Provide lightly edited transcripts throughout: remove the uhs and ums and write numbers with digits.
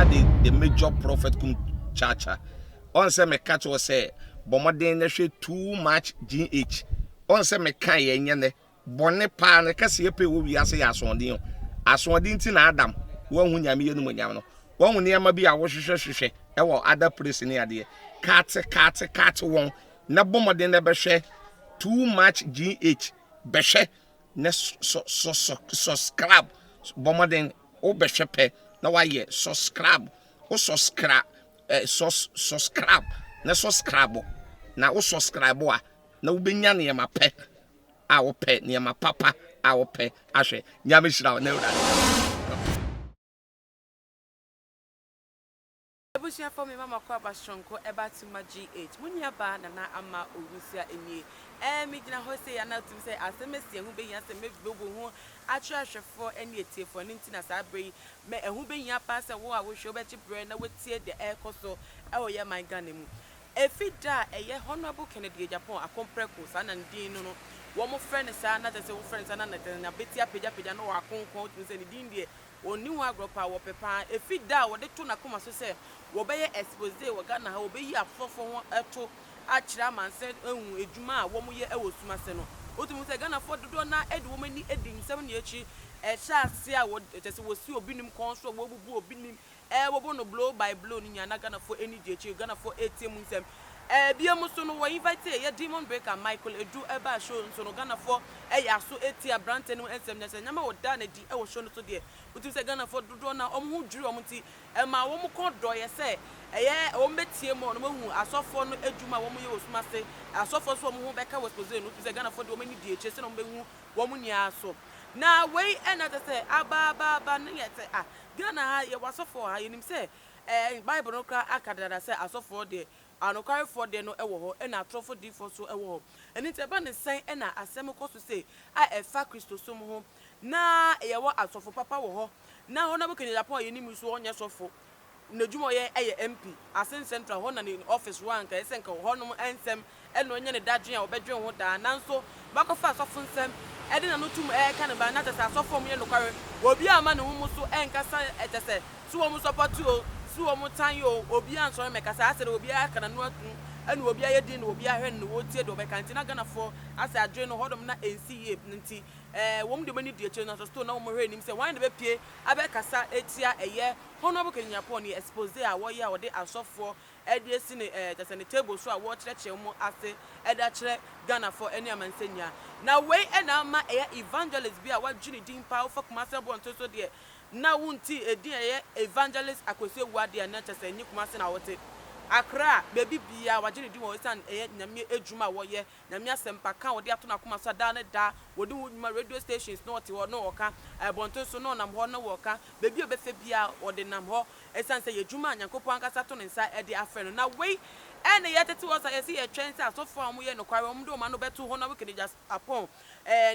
The major prophet kum chacha. Ɔn sɛ meka kyerɛ sɛ bɔ mmɔden na hwɛ Too Much GH. Ɔn sɛ meka yɛ nyɛ nɛ. Bɔne paa no kɛseɛ pɛ wɔ wiase yɛ asoɔden o. Asoɔden nti na Adam wanhu Nyame yɛ animuonyam no. Wahu nneɛma bi a wohwehwɛ hwehwɛ ɛwɔ other place ne adeɛ. Kate kate kate wɔn na bɔ mmɔden na bɛhwɛ Too Much GH. Bɛhwɛ na sɔ sɔ sɔ subscribe. Bɔ mmɔden wobɛhwɛ pɛ na wayɛ subscribe. Wo subscribe eh, sus subscribe na subscribe na wo subscribe a na wobɛnya nneɛma pɛ a wopɛ, nneɛma papa a wopɛ ahwɛ. Nyame hyira wo na Awurade. Abusuafoɔ me ma makɔ aba soronko ɛba Tuma GH mo nua baa Nana Ama Owusua nie ɛɛ me gyina hɔ sei a na tumi sɛ asɛm asi ɛho bɛhia sɛ mɛ bɛbɔ ho akyerɛ ahwɛfoɔ ɛne atiefoɔ ɛno nti na saa berɛ yi mɛ ɛho bɛhia paa sɛ wo a wohwɛ wobɛgye berɛ na woatie deɛ ɛrekɔ so ɛwɔ yɛ man Ghana mu. Efi da a ɛyɛ Honourable Kennedy Agyapong Akompreko, saa na ne din no no, wɔfrɛ no saa na kyerɛ sɛ wofrɛ no saa na na kyerɛ sɛ n'abati apagyapagya na ɔakonkɔn, wotumi sɛ ne din deɛ wɔnni ho agorɔ paa, wɔpɛ paa. Efi da a wɔde to n'akoma so sɛ wɔbɛyɛ expose wɔ Ghana ha, wɔbɛyi asɔfoɔ ho to akyerɛ amansan ahu adwuma a wɔyɛ wɔ sum ase no, wotumi hu sɛ Ghanafoɔ dodoɔ no ara de wɔn ani di nsɛm no akyi. Ɛhyɛ aseɛ a wɔ kyerɛ sɛ wɔsi obinom kɔn so a wɔbubu obinom Ɛɛ wɔbɔ no blow by blow no nyinaa na Ghanafoɔ ani gye akyire, Ghanafoɔ ɛretie mu nsɛm. Ɛɛ biom nso no wɔ invite ɛyɛ Demon Breaker Michael Adu ɛbaa show nso no Ghanafoɔ ɛyɛ aso ɛtie abranteɛ no nsɛm na sɛ nneɛma ɔdaa no adi ɛwɔ show no so deɛ wotumi sɛ Ghanafoɔ dodoɔ no ara wɔn ho dwiri wɔn nti ɛmaa wɔn kɔn dɔeɛ sɛ ɛyɛ wɔn bɛtie more na wɔahu asɔfoɔ no adwuma a wɔn yɛ wɔ sum ase, asɔfoɔ nso wɔn ho bɛka wɔ expose no wotumi sɛ Ghanafoɔ deɛ wɔn ani di akyire sɛdeɛ wɔn bɛhu wɔn nyinaa so. Na wei ɛna kyerɛ sɛ aba aba aba no yɛ sɛ ah Ghana ha yɛwɔ asɔfoɔ wɔ ha yɛnim sɛ ɛɛ bible no koraa aka dada sɛ asɔfoɔ deɛ anokwarefoɔ deɛ no wɔ hɔ ɛna atorɔfoɔ diifoɔ nso wɔ hɔ ɛno nti ɛba ne sɛn ɛna asɛm kɔ so sei a ɛfa Kristosom ho na yɛwɔ asɔfo papa wɔ hɔ na Honourable Kennedy Agyapong a yɛnim yi so ɔnyɛ sɔfo N'adwuma a ɔyɛ yɛ MP, Asin Central hɔ na ne office wɔ a anka ɛsɛ sɛ nka hɔnom nsɛm na ɔnya ne dadwen a ɔbɛdwen ho daa. Nanso wakɔfa asɔfo nsɛm de n'ano tom reka ne ba na kyerɛ sɛ asɔfo a wɔyɛ nokware, obiara amma ne ho mu so nkasa kyerɛ sɛ so wɔn sɔpɔte o, so wɔn tan o, obiara ansɔre mmɛkasa. Asɛ dɛ obiara aka n'ano atom ɛna obiara yɛ din na obiara hwɛ no na ɔretie deɛ ɔbɛka nti na Ghanafoɔ asɛ adwene no hɔnom na ɛnsi yie nti ɛɛ wɔn deɛ wɔn ani di akyire nanso still na wɔhwɛ anim sɛ hwan na bɛpue abɛkasa atia ɛyɛ Honourable Kenyapoɔ ne expose a wɔyɛ a wɔde asɔfoɔ de asi ne eh, kyerɛ sɛ ne table so a wɔrekyerɛkyerɛ wɔn ase de akyerɛ Ghanafoɔ ne amansan nyinaa. Na wei na ama ɛyɛ evangelist bi a wagye ne din paa, wofa Kumasi abɔnten so deɛ na wonte edin a ɛyɛ Evangelist Akwasi Awuah deɛ a na kyerɛ sɛ ɛnyɛ Kumasi na wote. Accra, baabi biara wagye ne din wɔ hɔ esiane ɛyɛ Nyame adwuma a wɔyɛ, Nyame asɛmpa ka a wɔde ato n'akoma so a daa ne daa wɔde ho dwuma, radio stations na ɔte hɔ na ɔka, abɔnten so na ɔnam hɔ na wɔka, Baabi a ɔbɛfa biara, ɔde nam hɔ esiane sɛ ɛyɛ adwuma a Nyankopɔn ankasa ato ne nsa de afrɛ no. Na wei na yɛtete hɔ saa, yɛse yɛtwɛn sɛ asɔfoɔ a wɔyɛ nokware, wɔde wɔn ano bɛto hɔ na wɔakɛdi apɔn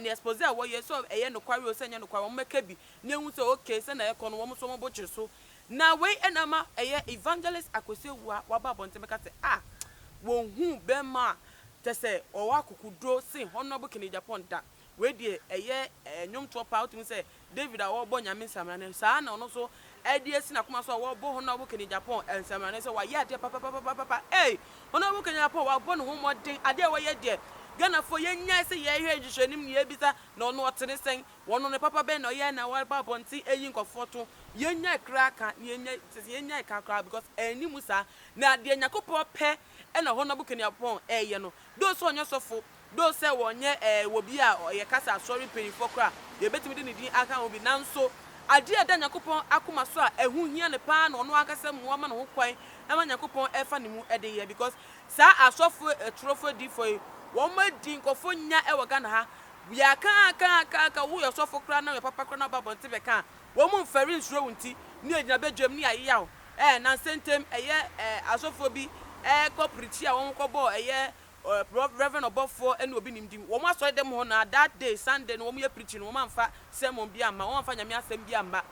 ne expose a wɔyɛ, sɛ ɛyɛ nokware o, sɛ ɛnyɛ nokware, wɔmmɛka bi na yɛahu sɛ okay, sɛnea ɛkɔ no, wɔn nso wɔn bo kyere so. Na wei na ama ɛyɛ Evangelist Akwasi Awuah waba abɔnten bɛka sɛ ah, wɔnhuu bɛrima a kyerɛ sɛ ɔwɔ akokoduro sen Honourable Kennedy Agyapong da. Wei deɛ ɛyɛ nnwomtoɔ paa, wotumi hu sɛ David a ɔrebɔ Nyame nsamena no, saa ara na ɔno nso de asi n'akoma so a ɔrebɔ Honourable Kenny Agyapong nsamena no sɛ wayɛ adeɛ papapapapapa. Ei! Honourable Kenny Agyapong wabɔ ne ho mmɔden, adeɛ a wayɛ deɛ, Ghanafoɔ yɛnnyae sɛ yɛrehwɛ nhwehwɛnim na yɛrebisa na ɔno ɔte ne sɛn, ɔno ne papa bɛn na ɔyɛ na waba abɔnten ayi nkurɔfoɔ to. Yɛnnyae koraa ka na yɛnnyae, kyerɛ sɛ yɛnnyae ka koraa because ɛnni mu saa. Na deɛ Nyankopɔn pɛ na Honourable Kenny Agyapong reyɛ no, though sɛ ɔnyɛ sɔfo, Though sɛ wɔnyɛ ɛɛ wɔ bi a yɛka sɛ asɔre mpanyinfoɔ koraa a, yɛbɛtumi de ne din aka ho bi. Nanso adeɛ a ɛda Nyankopɔn akoma so a ɛho hia no paa na ɔno ankasa mua ma ne ho kwan ma Nyankopɔn ɛfa ne mu de yɛ because saa asɔfoɔ atorofoɔ adiyifoɔ yi wɔn adi nkurɔfoɔ nya wɔ Ghana ha. Yɛaka aka aka aka woyɛ ɔsɔfo koraa na woyɛ papa koraa na woba abɔnten bɛka a wɔn mfɛre nsuro wo nti ne yɛgyina badwam ne yɛayeya wo. Ɛɛ nansa ntem ɛyɛ ɛɛ asɔfoɔ bi ɛɛkɔ preachi a wɔn kɔbɔɔ ɛyɛ Rev. Ɔbɔfoɔ ne obi nim din. Wɔn asɔre dɛm hɔ no ara that day Sunday no wɔn yɛ preaching no wɔn amfa sermon bi amma, wɔn amfa Nyame asɛm bi amma.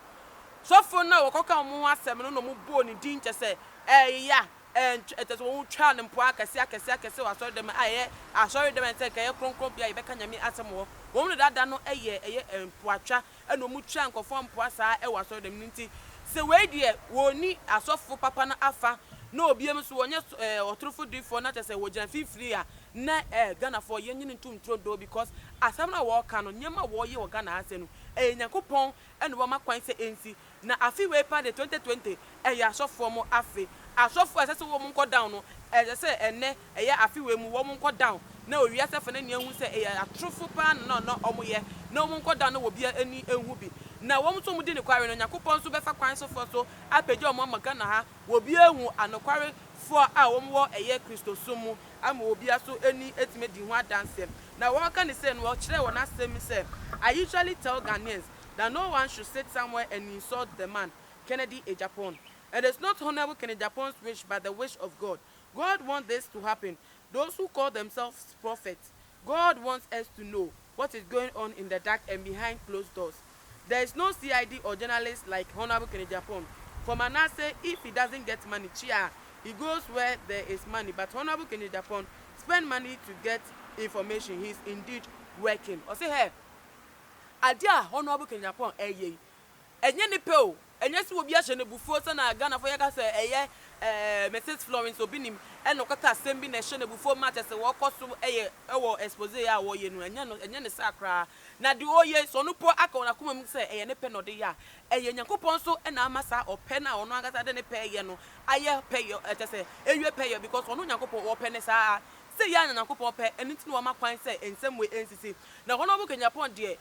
Sɔfo no a wɔkɔ ka wɔn ho asɛm no na wɔn bɔɔ ne din kyɛ sɛ ɛya ɛntw kyɛ sɛ wɔn twaa no mpoa akɛse akɛse akɛse wɔ asɔre dɛm a ɛyɛ asɔre dɛm a ɛsɛ nka ɛyɛ kronkron bea a yɛbɛka Nyame asɛm wɔ hɔ. Wɔn no dada no yɛ ɛyɛ mpoatwa ɛna wɔn twa nkorɔfoɔ mpoa saa ɛwɔ asɔre dɛm no nti sɛ wei deɛ wɔnni asɔfo papa no afa na obiam nso wɔnyɛ ɛɛ ɔtorofo diifoɔ na kyerɛ sɛ wɔgyina mfimfini a na ɛɛ Ghanafoɔ yɛnye no nto nturo because asɛm no a wɔreka no, nneɛma a wɔreyɛ wɔ Ghana ha sɛ no, ɛyɛ Nyankopɔn ɛna wama kwan sɛ ɛnsi. Na afe wei paa deɛ, 2020, ɛyɛ asɔfoɔ mo afe. Asɔfoɔ a ɛsɛ sɛ wɔn nkɔ down no, ɛsɛ sɛ ɛnnɛ, ɛyɛ afe wei mu, wɔn nkɔ down na owiase afa no ani ahu sɛ ɛyɛ atorofo paa na na wɔn yɛ, na wɔn nkɔ down na obiara ani nhu bi. Na wɔn nso wɔn di nokware no, Nyankopɔn nso bɛfa kwan sofoɔ so apagya wɔn ama Ghana ha, obiara ahu anokware foɔ a wɔn wɔ ɛyɛ Kristosom mu, ama obiara so ani atumi adi ho adanseɛ. Na wɔka ne sɛ no, wɔkyerɛɛ wɔn asɛm sɛ, "I usually tell Ghanaians that no one should sit somewhere and insult the man, Kennedy Agyapong. It is not Honorable Kennedy Agyapong's wish but the wish of God. God wants this to happen. Those who call themselves prophets, God wants us to know what is going on in the dark and behind closed doors. There is no CID or journalist like Honorable Kennedy Agyapong. For Manasseh, if he doesn't get money, chia, he goes where there is money. But Honorable Kennedy Agyapong spend money to get information. He is indeed working." Ɔse hey, adeɛ a Honorable Kennedy Agyapong ɛyɛ yi, ɛnyɛ ne pɛ o, ɛnyɛ sɛ obi ahyɛ no bufuo sɛ na Ghanafoɔ yɛka sɛ ɛyɛ Mrs Florence Obinim ɛna ɔkaka asɛm bi na ɛhyɛ no bufuo ma kyɛ sɛ wɔkɔ so ɛyɛ ɛwɔ expose a wɔyɛ no, ɛnyɛ no, ɛnyɛ ne saa koraa. Na deɛ ɔyɛ sɛ ɔno po aka wɔn akoma mu sɛ ɛyɛ ne pɛ na ɔde yɛ a, ɛyɛ Nyankopɔn nso ɛna ama saa ɔpɛ no a ɔno ankasa de ne pɛ yɛ no ayɛ pɛ yɛ, ɛkyɛ sɛ ɛwie pɛ yɛ, because ɔno Nyankopɔn ɔpɛ ne saa sɛ yɛ a na Nyankopɔn pɛ. Ɛno nti na wama kwan sɛ nsɛm wei ɛnsisi. Na Honorable Kennedy Agyapong deɛ,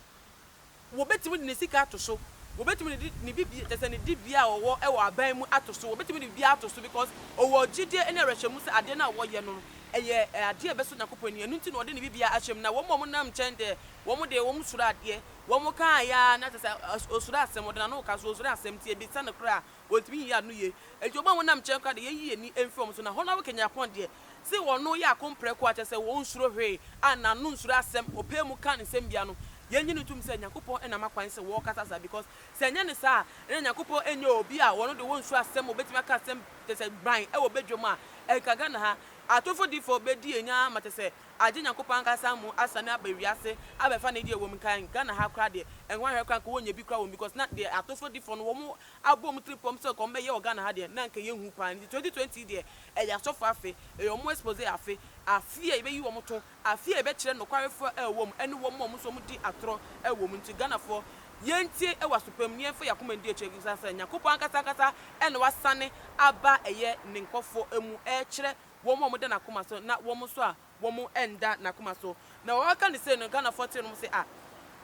wɔbɛtumi de ne sika ato so, wɔbɛtumi de ne bibi kyɛ sɛ ne dibea a ɔwɔ ɛwɔ aban mu ato so, wɔbɛtumi de biribi ato so, because ɔwɔ gyidie ne awerɛhyɛmu sɛ adeɛ no a wɔyɛ no ɛyɛ adeɛ a ɛbɛsɔ Nyankopɔn ani. Ɛno nti na ɔde ne bibia ahyɛ mu. Na wɔn a wɔnam nkyɛn deɛ, wɔn deɛ wɔn suro adeɛ, wɔn kaa ya na kyɛ sɛ osuro asɛm, ɔde n'ano ka so osuro asɛm, nti ebisa no koraa wɔntumi yiyi ano yie. Nti wɔn a wɔnam nkyɛn koraa deɛ, yɛnyi yɛn ani mfiri wɔn so. Na Honorable Kennedy Agyapong deɛ, sɛ wɔn yɛ akomprɛko a kyɛ sɛ wɔn nsuro hwee a n'ano nsuro asɛm, ɔpɛ mu ka ne nsɛm bia no, yɛnyi no tum sɛ Nyankopɔn ɛnam akwan sɛ wɔrekasa saa, because sɛ ɛnyɛ ne saa ɛna Nyankopɔn ɛnyɛ obi a wɔn de wɔn nsuro asɛm, wɔbɛtumi aka asɛm kyɛ sɛ ban ɛwɔ badwam a ɛnka Ghana ha atofo difoɔ bɛdi enya ama kyɛ sɛ agye Nyankopɔn ankasa mu asane aba wiase abɛfa ne deɛ wɔ mu nkan. Ghana ha koraa deɛ, ɛnwa hwɛ koraa nka wɔnyɛ bi koraa wɔ mu, because na deɛ atofo difoɔ no wɔn abɔ wɔn tiri pɔm sɛ kɔn bɛyɛ wɔ Ghana ha deɛ, na nka yɛnhu paa. Nti 2020 deɛ, ɛyɛ asɔfo afe, ɛyɛ wɔn expose afe, afe a yɛbɛyi wɔn to, afe a yɛbɛkyerɛ nokwarefoɔ a ɛwɔ mu ɛne wɔn a wɔn nso wɔn di atorɔ ɛwɔ mu. Nti Ghanafoɔ, yɛntie ɛwɔ asopam ne yɛmfa yɛn akoma ndi akyire sɛ Nyankopɔn ankasa ankasa ɛna wasane aba ɛyɛ ne nkɔfoɔ mu ɛrekyerɛ wɔn a wɔda n'akoma so na wɔn nso a wɔn ɛnda n'akoma so. Na wɔka ne sɛ no, Ghanafoɔ te no sɛ, ah,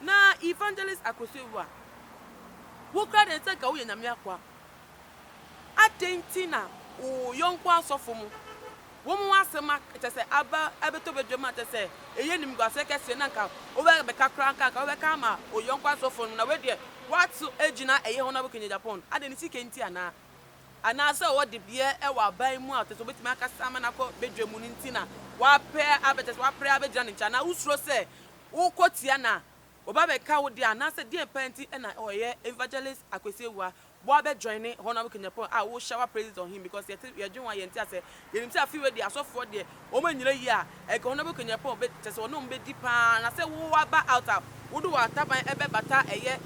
na Evangelist Akwasi Awuah, wokura deɛ sɛ nka woyɛ Nyame akoa, adɛn nti na wo yɔnko asɔfo mu wɔn ho asɛm kyɛ sɛ aba ɛbɛtɔ badwam a kyɛ sɛ ɛyɛ nimguaseɛ kɛseɛ na nka wobɛbɛka koraa nka wobɛka ama wo yɔnko asɔfo no, na wei deɛ woato agyina ɛyɛ Honorable Kennedy Agyapong? Adɛn, ne sika nti anaa, anaasɛ ɔwɔ debeɛ ɛwɔ aban mu a kyɛ sɛ wobɛtumi akasa ama no akɔ badwa mu no nti na wapɛ abɛkyɛ sɛ wapere abɛgyina ne nkyɛn, anaa wosuro sɛ wokɔ tia na wɔba bɛka wo deɛ, anaasɛ deɛ mpa nti ɛna ɔyɛ Evangelist Akwasi Awuah wɔabɛ join ne Honorable Kennedy Agyapong a wo shower praises on him? Because yɛte yɛdwen ho a, yɛnte asɛ yɛnim sɛ afei wei deɛ, asɔfoɔ deɛ wɔn anyina yie a, ɛnka Honorable Kennedy Agyapong bɛ kyɛ sɛ ɔne wɔn bɛdi paa. Na sɛ wo aba out a wode wɔ ataban ɛbɛbata ɛyɛ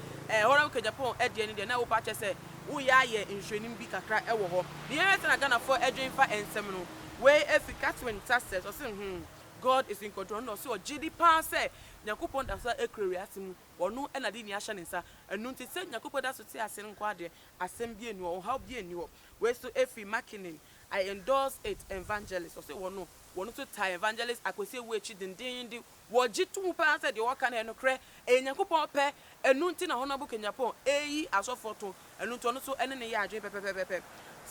Honorable Kennedy Agyapong ɛdeɛ no deɛ, na wopa kyɛ sɛ woyɛ ayɛ nhwɛnim bi kakra ɛwɔ hɔ. Ne yɛhwɛ sɛ na Ghanafoɔ ɛdwen fa nsɛm no wei efi Catherine Success, ɔse, God is in control." Ɔno na ɔse ɔgye di paa sɛ Nyankopɔn da so ekura wiase mu, ɔno ɛna de ni ahyɛ ne nsa. Ɛno nti sɛ Nyankopɔn da so te ase no nko adeɛ, asɛm bi eni hɔ, ɔhaw bi eni hɔ. Wei so efi Makinin, "I endorse it, Evangelist." Ɔse wɔno nso taa Evangelist Akwasi Awuah akyi dendenden. Wɔgye to mu paa sɛ deɛ wɔka no yɛ nokorɛ, ɛyɛ Nyankopɔn pɛ. Ɛno nti na Honorable Kennedy Agyapong ɛyi asɔfoɔ to. Ɛno nti ɔno nso ɛne ne yɛ adwene pɛpɛpɛpɛ.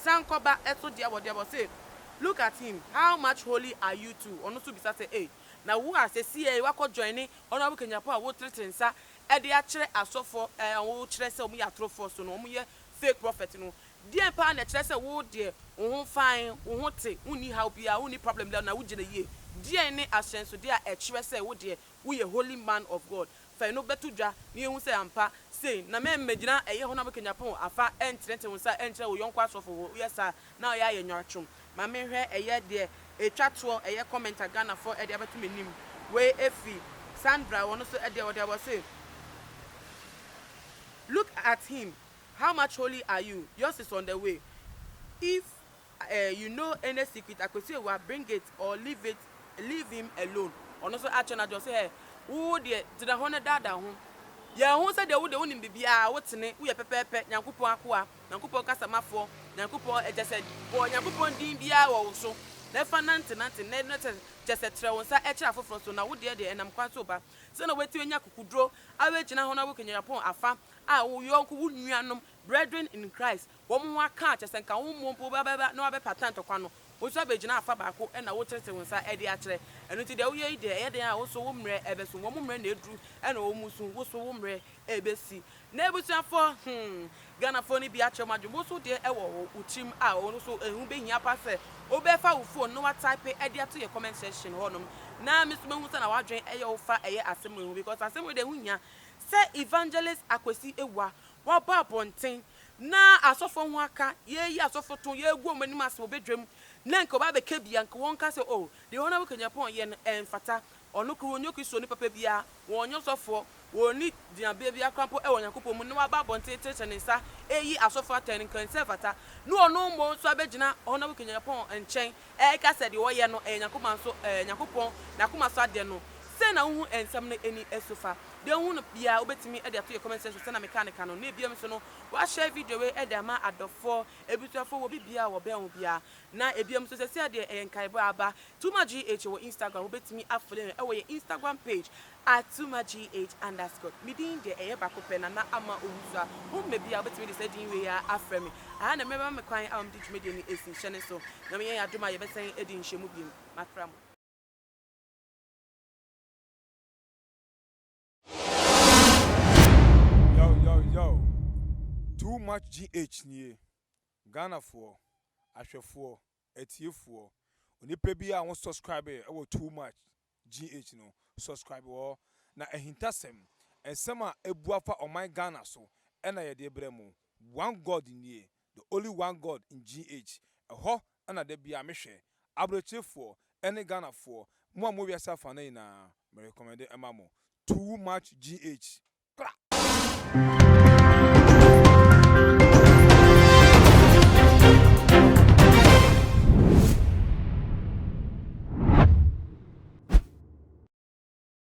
Sankɔba ɛso deɛ wɔ deɛ wɔ "Look at him, how much holy are you too?" Ɔno nso bisa sɛ, ee, na wo a sɛsi yɛ wakɔ join ne Honorable Kennedy Agyapong a woteretere nsa ɛde akyerɛ asɔfoɔ wɔkyerɛ sɛ wɔn yɛ atorofoɔ so no, wɔn yɛ fake prophet no, deɛn paa na ɛkyerɛ sɛ wo deɛ wo ho fine, wo ho te, wonni haw biara, wonni problem biara na wogyina yie? Deɛn ne ahyɛnsodeɛ a ɛkyerɛ sɛ wo deɛ woyɛ holy man of God? Fa no bɛto dwa na yɛhu sɛ ampa sei. Na mɛmmɛgyina ɛyɛ Honorable Kennedy Agyapong afa ɛntenetene wo nsa ɛnkyerɛ wo yɔnko asɔfo hɔ. Woyɛ saa na ɔyɛ ayɛ nwatwom. Ma menhwɛ ɛyɛ deɛ ɛtwa toɔ, ɛyɛ comment a Ghanafoɔ ɛde abɛto m'anim. Wei efi Sandra ɔno nso deɛ ɔde aba ɔse Look at him how much holy are you yours is on the way if eh you know any secret Akwesi Awuah bring it or leave it leave him alone ɔno nso akyerɛ n'adwene ɔse eh wo deɛ gyina hɔ na daadaa ho yɛ ho sɛ deɛ wo deɛ wonim biribiara wotene woyɛ pɛpɛɛpɛ Nyankopɔn akoa Nyankopɔn kasamafoɔ Nyankopɔn kyɛ sɛ bɔ Nyankopɔn din biara wɔ wo so na fa nante nante na na kyɛ sɛ trɛ wo nsa kyerɛ afoforɔ so na wo deɛ deɛ ɛnam kwan so ba sɛ na woatumi anya akokoduro abɛgyina hɔ na woakanya Nyankopɔn afa a wo yɔnko wo nuanom brethren in Christ wɔn ho aka a kyerɛ sɛ nka wo mmom mpo wobɛba na woabɛpata ntɔkwa no, wo nso abɛgyina afa baako na woretenetene wo nsa de akyerɛ. Ɛno nti deɛ woyɛ yi deɛ, ɛyɛ dɛn a wo nso wo mmerɛ ɛbɛso. Wɔn mmerɛ na aduru na wɔn resu, wo nso wo mmerɛ ɛrebɛsi. Na abusuafoɔ, hmm, Ghanafoɔ no bi akyerɛ wɔn adwene, wo nso deɛ ɛwɔ wo tirim a wo nso ɛho bɛhia paa sɛ wobɛfa wo phone na woatype de ato yɛn comment section hɔnom na me nso mahu sɛnea w'adwene ɛyɛ wo fa ɛyɛ asɛm wei ho because asɛm wei deɛ ɛho hia sɛ Evangelist Akwasi Awuah waba abɔnten na asɔfoɔ ho aka, yɛreyi asɔfoɔ to, yɛregu wɔn anim ase wɔ badwam, na nka wɔba abɛka bi a, nka wɔnka sɛ, Oh, deɛ wɔn a wɔka Nyankopɔn yɛ no, ɛmfata. Ɔno koraa, ɔnyɛ Kristoni papa biara, wɔnyɛ ɔsɔfoɔ, wɔnni gyinabea biara koraa mpo wɔ Nyankopɔn mu, na waba abɔnten retenetene ne nsa reyi asɔfoɔ atɛn no, nka ɛnsɛ mfata. Na ɔno mmom nso abɛgyina wɔn a wɔka Nyankopɔn nkyɛn reka sɛ deɛ wɔyɛ no, ɛyɛ Nyankopɔn so, ɛyɛ Nyankopɔn n'akoma so adeɛ no. Sɛn na wohu nsɛm no ani so fa? Deɛ wohu no biara, wobɛtumi de ato yɛn comment section sɛnea mekaa no kan no. Na ebiem nso no, woahyɛ video wei de ama adɔfoɔ, abusuafoɔ, wɔ obi biara a wɔbɛn wo biara. Na ebiem nso, seesei deɛ ɛyɛ nkaebɔ aba. Tuma GH wɔ Instagram, wobɛtumi afollow yɛn wɔ yɛn Instagram page at @tumagh underscore. Me din deɛ ɛyɛ baako pɛ, Nana Ama Owusu a wohu me biara wobɛtumi de saa din wei ara afrɛ me. Aha na mmerɛ bɛma me kwan ama mede dwumadie no asi. Hyɛ ne so. Nyame yɛ yɛn adom a yɛbɛsan adi nhyiamu biom. Makra mo. Yo yo yo Too much GH nie Ghanafoɔ, ahwɛfoɔ, atiefoɔ, onipa biara a wo subscribe wɔ Too much GH no, subscribe wɔ hɔ na ahintasɛm, nsɛm a abu afa ɔman Ghana so na yɛde brɛ mo. One God nie, the only one God in GH, ɛhɔ na da biara mehwɛ. Abrokyerefoɔ ne Ghanafoɔ, mo a mowɔ wiase afa no nyinaa, me recommend ma mo. Too much GH. Kra!